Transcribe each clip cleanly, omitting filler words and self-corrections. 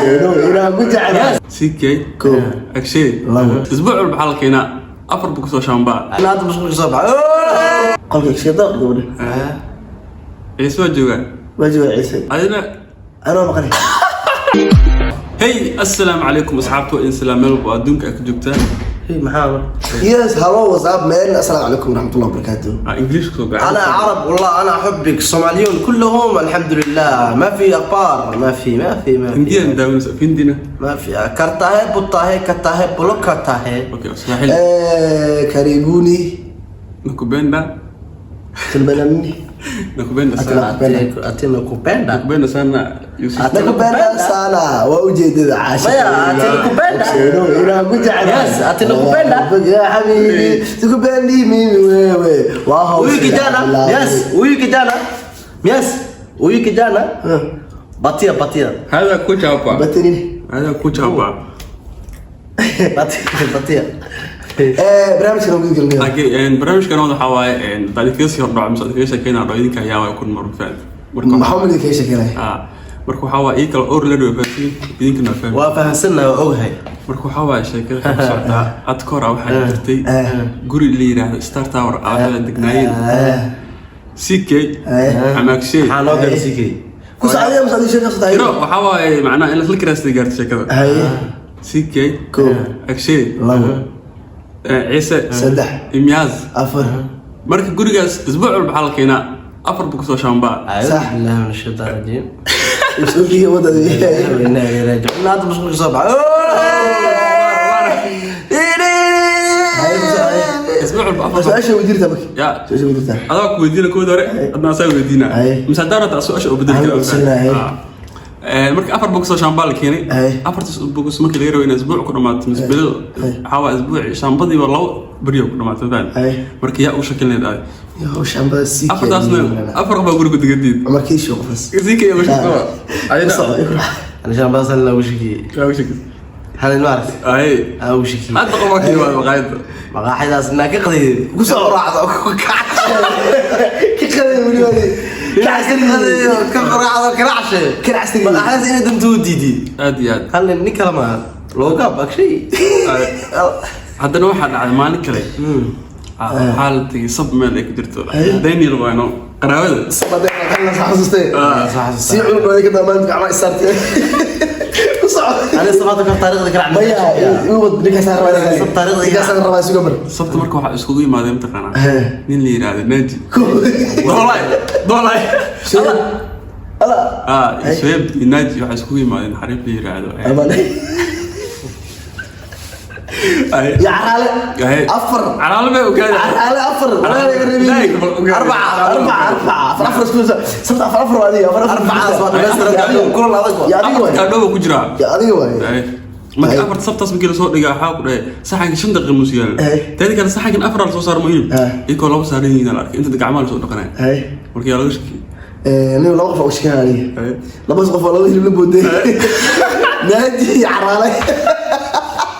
Ogseeno inaan ku jeclahay. CK. Kow. Agshay. Labo. Isbuuc walba waxaa la keenaa afar box oo shaambaa. Hadda musqusha soo baxay. Qolka Agshay daq gabadha. Ciise waa joogaa. Waa jooga Ciise. Adina. Anoo maqanay. Hey, assalaamu calaykum asxaabta, waa in salaam meel walba oo adduunka ay ku joogtaan. Hey, maxaa? Yes, hello, what's up, man? Assalaamu calaykum waraxmatullahi wabarakaatuh. English kusoo gacan. انا عرب والله، انا احبك الصوماليون كلهم. الحمد لله، ما في اخبار، ما في ما في ما في. Hindiyan daawanaysa, Hindina. ما في करता है बुत्ता है कत्ता है ब्लॉक करता है. Okay, Swahili. Karibuni. Nakupenda. Tunapenda nini? Nakupenda sana. Nakupenda. Ati nakupenda. Nakupenda sana, Yusuf. Nakupenda sana. Waa ujeedada caasha. Maya, ati nakupenda. Ogseeno inaan ku jeclahay. Yes, ati nakupenda. Ya habibi, sikupendi mimi wewe. Waa hawsha. Huyu kijana, yes, huyu kijana, yes, huyu kijana batia batia. Hada kucha hapa. Bati nini? Hada kucha hapa. Batia batia. Barnaamijkan ugu gelinayo. Okay, barnaamijkan waxaa waaye hadaan idinkaga sii hordhaco mise idinkaga sheekeynaa dho idinka ayaa waay kun mar fahant. Marka Maxaa umaleeyay kaga sheekeynaya? Marka waxaa waaye ii kala or la dhow fahantiin, idinkana waa fahmi. Waa fahansannahay, waa ogahay. Marka waxaa waaye sheekada waxay ku socotaa ad kora waxaa jirtay guri la yiraahdo Star Tower waxaa degnaayeen CK Amaagshay. Maxaa noo gala sikay? Ku socday ama socday sheekada socday? Tiro waxaa waaye macnaha in la isla kiraastay gaartay sheekada. Haye. CK. Kow. Agshay. Labo. Ciise. Saddex. Imyaaz. Afar. Marka gurigaas isbuuc walba waxaa la keenaa afar box oo shaambaa. أعوذ صح. بالله من الشيطان الرجيم. Is-ogyihiin wadada. إنا إليه راجعون. hadda musqusha soo baxay. Haye, ku socday. Isbuuc walba afar. Su-aasha weydiirtaa marka. Ya. Su-aasha weydiirtaa. Adaa ku weydiina kooda hore, adna asaa weydiina. Haye. Mise haddaan rabtaa su-aasha oo bedeli Aan kara. codsanaa, haye. Marka afar box oo shaambaa la keenay. Haye. Afartaas box markii laga rabo inay isbuuc ku dhamaato mise bilo, Haye. waxaa waa isbuuc shaambadiiba 2 beriyo ku dhamaatay, fahant? Haye. Marka yaa u shakin leed aad? Yo, shaambada sii. Afartaasna afar qof baa guriga degantiid. Cumar Kiishi qofas. CK uga shakso. Ku soco, Ibra. أنا شان بس أنا وشكي. Yaa uga shakis. هذا ما أعرف. Haye. وشكي. Hadda qof baa ka yimaada maqaayadda. maqaaxidaas inaa ka qadiyay. Ku soco. Raacdo. Ka qaday weli waadi. Ka quraacdo karacshe. Karacshe. Maqaaxidaas inay dantu u diidiin. Aad iyo aad. Hal nin kale maaha looga bakshay. Haddana waxaa dhacday maalin kale. Waxaa la tegey sab meel ay ku jirto Daniel waano qaraabada. Sabadee qalna xasuustay. Soo. Sii cunug badan ka daamaan gacmaha isaartay. Ku soco. أنا سمعت كم taariikhda karac. Maya, igu wad ninkaasaan rabaa. Sab taariikhda. Ninkaasaan rabaa suga mar. Sabta marka waxaa iskugu yimaadeen mataqaanaa Hee. nin la yidhaahdo Naaji Dolay Dolay. Suga. Ala. Suheeb iyo Naaji waxaa iskugu yimaadeen xariif la yidhaahdo Amaan. Ay. Ya caraale. Haye. Afar. Caraale bay ogaadeen. Caraale afar. Walaa laga reebin. Ilaahay ka ogaadeen. Arbaca, arbaca, arbaca. Afar afar isku sabta afar afar waa adiga. Afar afar. Arbacaas waa dhammaystiran, kulan adag waa. Ya adiga waay. Afarta kaadhow ku jiraa. Ya adiga waay. Haye. Marka Haye. afarta sabtaas markii lasoo dhigaa waxaa ku dhahay saxanka 5 daqiiqa musu yaalin. Haye. Teeda kale saxankan afar lasoo saaro muhiim. Haye. Iyagoo laba saaran yihiin la arkay inta gacmaha lasoo dhaqanaya. Haye. Marka yaa laga shakiyay. Nin laba qof oo shakaya aniga. Haye. Labadaas qof oo laba hilib la booday. Naaji iyo caraale.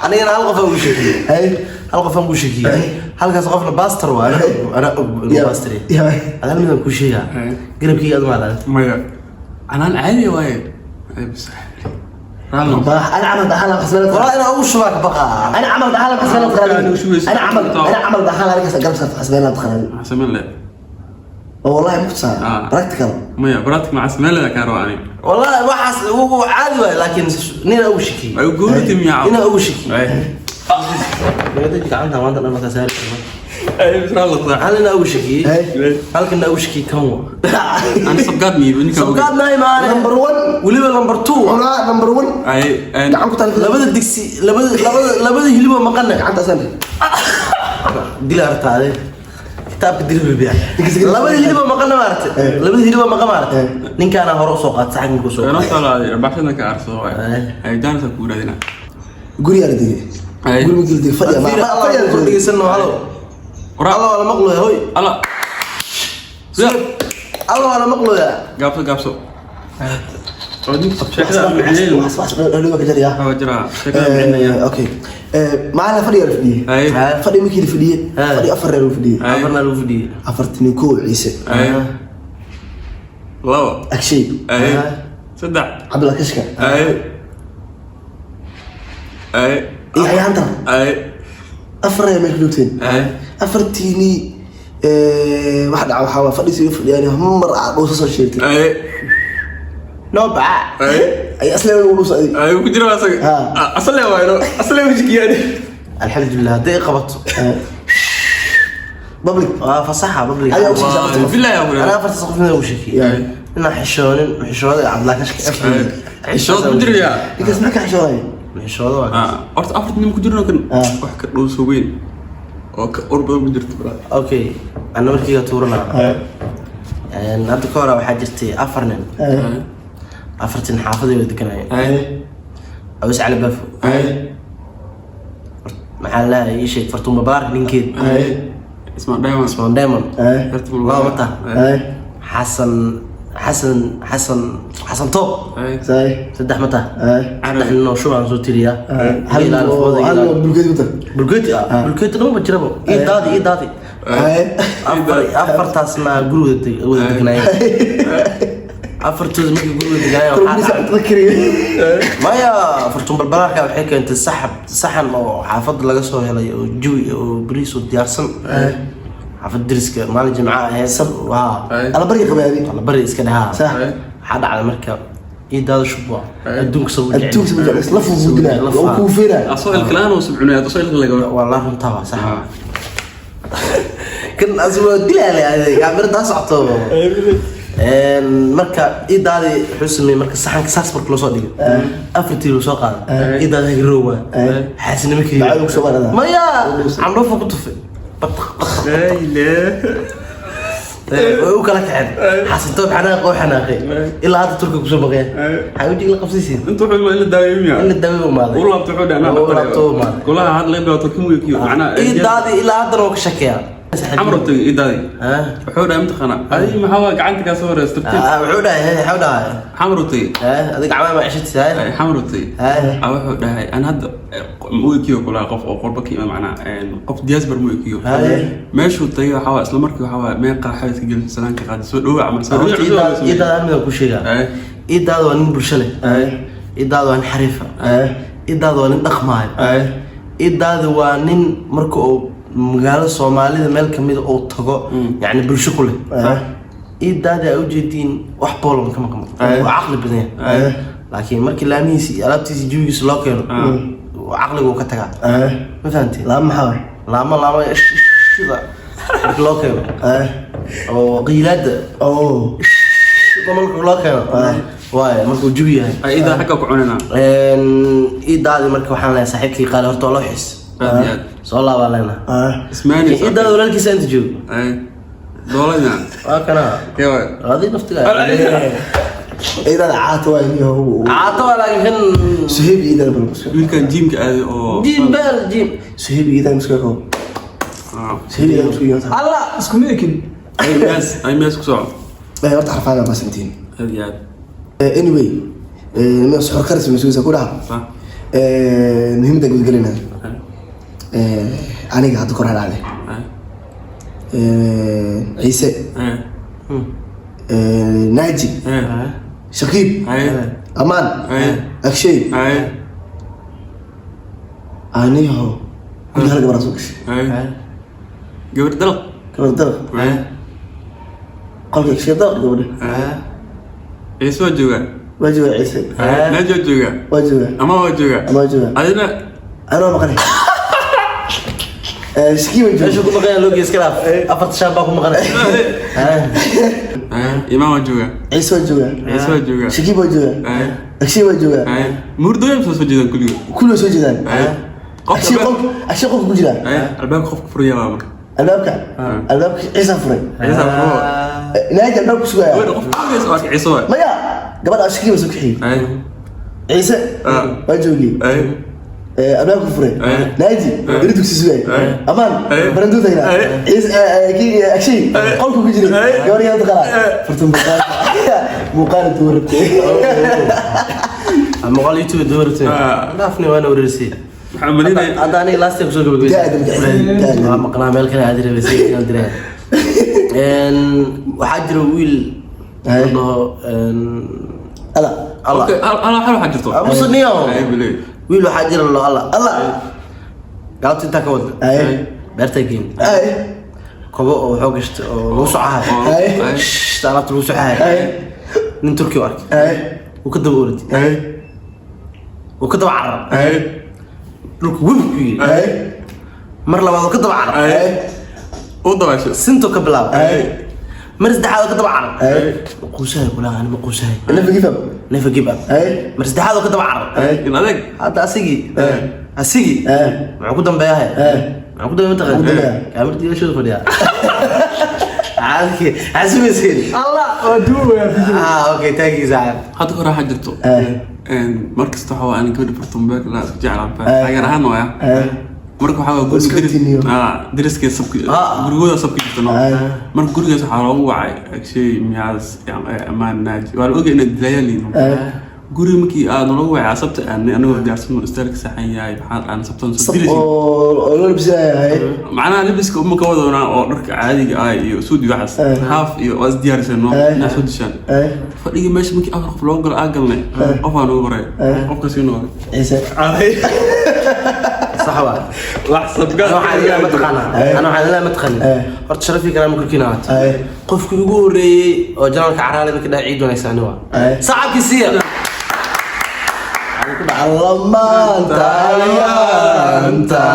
Anigana hal qof aan ugu sheekiyey. Haye. Hal qof aan ugu sheekiyey, halkaas qofna pastor waa. Ana og, ana og inuu pastor yahay. Ya. Hal midaan kuu sheegaa. Haye. Garabkayga aad maadaan. Maya, canaan caadi waaye. Ay, bas raalli. أنا عمل دخل حسبنا. Walaa inaa ugu shubaa ka baqaa. أنا عمل دخل حسبنا. أنا شو أنا عمل أنا عمل دخل عليك قبل حسبنا دخل. Maxaa samayn lahayd? والله مو practical. Maya, baraadka maxaa samayn lahayd kaa rabaa aniga? Wallahi waxaas uu caadi waay, laakiin nina ugu shakiyey. Ay goorti miyaa? Nina ugu shakiyey. Ay. Nagadaji gacanta maanta dhan markaa saari karno. Ay, bas raalli noqdaa. Hal nina ugu shakiyey. Hey. Halkana ugu shakiyey kan wa. Ani sabgaad miyo ninka ogeyn. Sabqaad naa imaane. Number one. Weliba number two. Cunaa number one. Ay gacan ku taal. Labada digsi, labada hiliboo maqana. Gacanta asan. Dila artaade kitaabka dil biya. Labada hiliboo maqana maaragtay, labada hiliboo maqan maaragtay, ninkaana hore usoo qaat saxanka kusoo Inoo qaatay. soo baxshada ka aarsado waay. Ay, jaanisa ku raadina. Gurigaa la degay. Ay. Guri ma geli fadhiya ma Fiir, Allah fadhiya ku dhegeysanno halo. Ora. Allah waa la maqlaya hoy. Alla. Allah waa la maqlaya. Gaabso, gaabso. Sheekada micneyn. Wax ka jariyaa. Waxaa jira sheekada micneynaya. Okay, maalin fadhiga la fadhiyey. Ay. Fadhi markii la fadhiyey, fadhi afar reer la fadhiyey. Ay. Afarna lagu fadhiyey. 41 Ciise. Ay. Labo. Agshay. Ay. Saddex. Cabdullah Kashka. Ay. Iyo xayaantar. Afar ayaa meesha joogteen. Afartiinii wax dhaca waxaa waa fadhisi iga fadhiyaan mar aa dhuusa soo sheegtay. No ba. Ay aslee ugu dhuusa adig. Ku jira asaga. Asale waayno asale wajigiyaan. Alxamdulilah, hadday qabato. Public. Waa fasaxa public. Ayaa u sheegtay afarta qof. Billahi Anaa afartaas qof mida ugu sheekiyey inaan xishoonin, xishooda cabdilaa kashka. Xishood ku jiraya. Ninkaas maxaa ka xishoonaya? Xishooda waa kaas. Horta afarta nin ku jirno kan wax ka dhuuso weyn oo ka ur badan ku jirto bro. Okay, ana markiiga tuurana. Hadda ka hore waxaa jirtay afar nin, afartin xaafaday wada deganayeen. Aws Cali Bafo, maxaa la ii sheeg, Fartuun Babaar ninkeed, Ismaan Diamond. Ismaan Diamond, laba mata, Xasan Xasan Xasan Xasan Toob, saddex mata, saddex nin oo shubaan soo tiriyaa. Hal hal bulkeed ku tar. Bulkeeti ah, bulkeeti dhan ma jiraba. Ii daadi, ii daadi. Afar, afartaasna guriga wada degnaayeen. Afartooda markii guriga degnaayeen waxaa dhacay, maya, Fartuun Balbalaarka waxay keentay saxab, saxan oo xaafadda laga soo helay oo jawi oo bariis oo diyaarsan, xaafad deriska, maalin jimca ahayd waa. Alla barya qabay adi. Alla bari iska dhahaa. Waxaa dhacday marka ii daada shubwa adduunka soo Adduunka soo jecel la fuudina oo kuu feera. Asoo ilkalaan oo subcunay asoo ilka laga. Waa la runtaa, waa sax. Kan asoo dilaa kaamirada socoto. Marka idaadi wuxuu sameeyey, marka saxanka saas marka loo soo dhigay, afartii loo soo qaaday, idaadi hagaroowa xaasinimo keliya. Bacdu ku soo qaadada. Maya, candhuufa ku tufay, bataq bataq. Way u kala kaceen. Xasantoob xanaaq oo xanaaqay, ilaa hadda Turka kusoo maqeen. Waxaa wejiga la qabsaysiin. Inta wuxuu in la daaweeyo. In la daaweeyo umaaday. U laabto wuxuu dhahay. U laabto umaaday. Golaha had laga bilaabo Turki mugiyo macnaha. Idaadi ilaa haddana waa ka shakeeyaa. Camro tagay idaadi. Wuxuu dhahay mataqaana adiga maxaa waa gacanta kaa soo horeysa tartiib. Wuxuu dhahay, wuxuu dhahay. Xamro tagay. Adiga gacmaha ma ceshatisaa. Xamro tagay. Wuxuu dhahay an hadda mugiyo kulaha qof oo qurba ka iman, macnaha qof diaspora mugiyo. Meeshuu tagay waxaa waa isla markii waxaa waa meeqa xabadka gelin salaanka qaadi soo dhawa camal soo Idaada hal midaan ku sheegaa. Idaada waa nin bulsho leh. Idaada waa nin xariifa. Idaada waa nin dhaqmaayo. Idaada waa nin marka uu magaalada Soomaalida meel kamida uu tago, yacni bulsho ku leh. Idaada ay ujeediin wax boolan kama qamo, waa caqli badan yahay, laakiin markii laamihiisa iyo alaabtiisa jawigiisa loo keeno, caqliga uu ka tagaa. Ma fahanteen? Laama maxaa waay? Laamo, laamo shida marka loo keeno oo qiilaada shida marka loo keeno waaye markuu jawi yahay. Idaa xagga ku cunina. Idaadi marka waxaan leeyahay saaxiibkii qaali, horta waa loo xiis. Aad iyo aad. Soo laabaa leenahay. Ismaani. Idaada walaalkiisa inta joogo. Dooladna. Waa kana. Kewa. Adi naftiga. Idaada caata waay niyo. Caato waa, laakiin kan Suhayb iyo idaada bal musku. Wiilkan jiimka aaday oo jiim beel jiim. Suhayb iyo idaada musku ko. Suhayb iyo idaada musku iyo. Alla. Isku midakin. Ay miyaas, ay miyaas ku soco. Horta xarfaada ma santiin. Aad iyo aad. Anyway, ma soo karis ma ku dhaha. Sax. Muhiimadda gudgelina. Aniga hadda kor dhacday. Ciise, Naaji, Shaqiib, Amaan, Akshay, aniho guri hal gabar soo gashay. Gabar dalaq. Gabar dalaq. Qolka Akshay dalaq gabadha. Ciise waa joogaa. Waa joogaa Ciise. Naaji waa joogaa. Waa joogaa. Ama waa joogaa. Ama waa joogaa. Adina. Anoo maqanay. Shaqiib waa Meesha joogaa. ku maqan loo gees kalaaf, afarta shaan baa ku maqan. Imaan waa joogaa. Ciise waa joogaa. Ciise waa joogaa. Shaqiib waa joogaa. Akshay waa joogaa. Murdooyin soo jeedaan kulligood. Kulli waa soo jeedaan. Akshay Qofka qolka, Akshay qolka ku jira. Albaabka qofka furaya waa marka. Albaabka, albaabka Ciise furay. Ciise furo. Naaji albaabka sugaya. Gabadha qofka furaysa waa Ciise waa. Maya, gabadha Shaqiib waa soo kaxiyey. Ciise waa joogay. Albaabka furay. Naaji iri dugsi sugay. Amaan baranduu tagnaa. Ciise kii Akshay qolka ku jiray. Gabadha yaa taqaanaa furtun muuqaal duuratay. Muuqaal YouTube dooratay. Dhaafni waana wareersay. Waxaan malinaya Hadda aniga last time kusoo gabagabeysay. Daa'ida daa'ida. Waa maqnaa, meel kale aadi rabaysay inaan diraa. Waxaa jira wiil la dhaho ala. Alla. Okay, hal hal waxaa jirto. Musniyo. Ay bilay. Wiil waxaa jira lo alla. Allah. Galabta intaa ka wadna. Beertaa geyn. Kobo oo wuxuu gashtay oo lagu socahay. Shh, alaabta lagu socahay. Nin Turki u arkay. Wuu ka daba orday. Wuu ka daba cararay. Dhulka webi ku yidhi. Mar labaad wuu ka daba cararay. U dabaasho. Sintuu ka bilaabay. Mar saddexaad wuu ka daba cararay. Ma quusahay kulaha, ani ma quusahay. Never give up. Never give up. Mar saddexaad wuu ka daba cararay. In adeeg. Hadda asigii muxuu ku dambeeyahay? Muxuu ku dambeeya mataqaan? Muxuu ku dambeeyaa? Kaamirtii meeshooda fadhiyaa. Caadki xasuumaysiin. Allah, waa duubaya video. Ah, okay, thank you, saaxiib. Hadda ka hor waxaa jirto mar kasta waxaa waa ani gabadha Fartumbeek la isku jeclaan, taageer ahaan waaya. Marka waxaa waa Iska tiniyo. Deriskee sabki gurigooda sabki jirta no. Marka gurigaas waxaa loogu wacay Akshay, Miyaas, Amaan, Naaji. Waa la ogay inay dilayaal yihiin. Guriga markii aad naloogu wacay, asabta aan anagoo diyaarsano, istaalka saxan yahay, maxaa aan sabtan soo Sab dilaysin. oo loo labisanayahay. Macnaha labiska uma ka wadoonaa oo dharka caadiga ah iyo suudi waxaas haaf iyo waa is diyaarisano inaa soo dishaan. Fadhigii meesha markii afar qof loo galo aa galnay, qof aa nagu horay, qofkaasi noqday. Ciise. Sax waa. Wax sabga. Ana waxaan ilaa mataqaanaa, ana waxaan ilaa mataqaanaa. Horta sharafii karaama korkiina ahaato. Qofkii ugu horreeyey oo janaalka caraale ka dhahay ciid wanaagsan ani waa. Sacabkii siiya. Allamaanta Ayaanta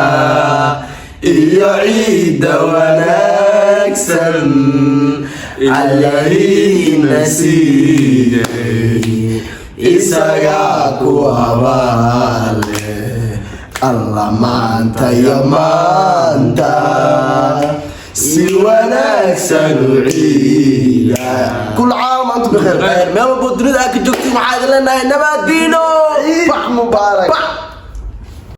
iyo ciidda wanaagsan Allahiina siiyey, isagaa ku abaale. Alla maanta iyo maanta si wanaagsan u ciida. كل عام وأنتم بخير. Meel walbo dunida aad ka joogtiin, waxaa idin leenahay nabadiino. Bax mubaarak.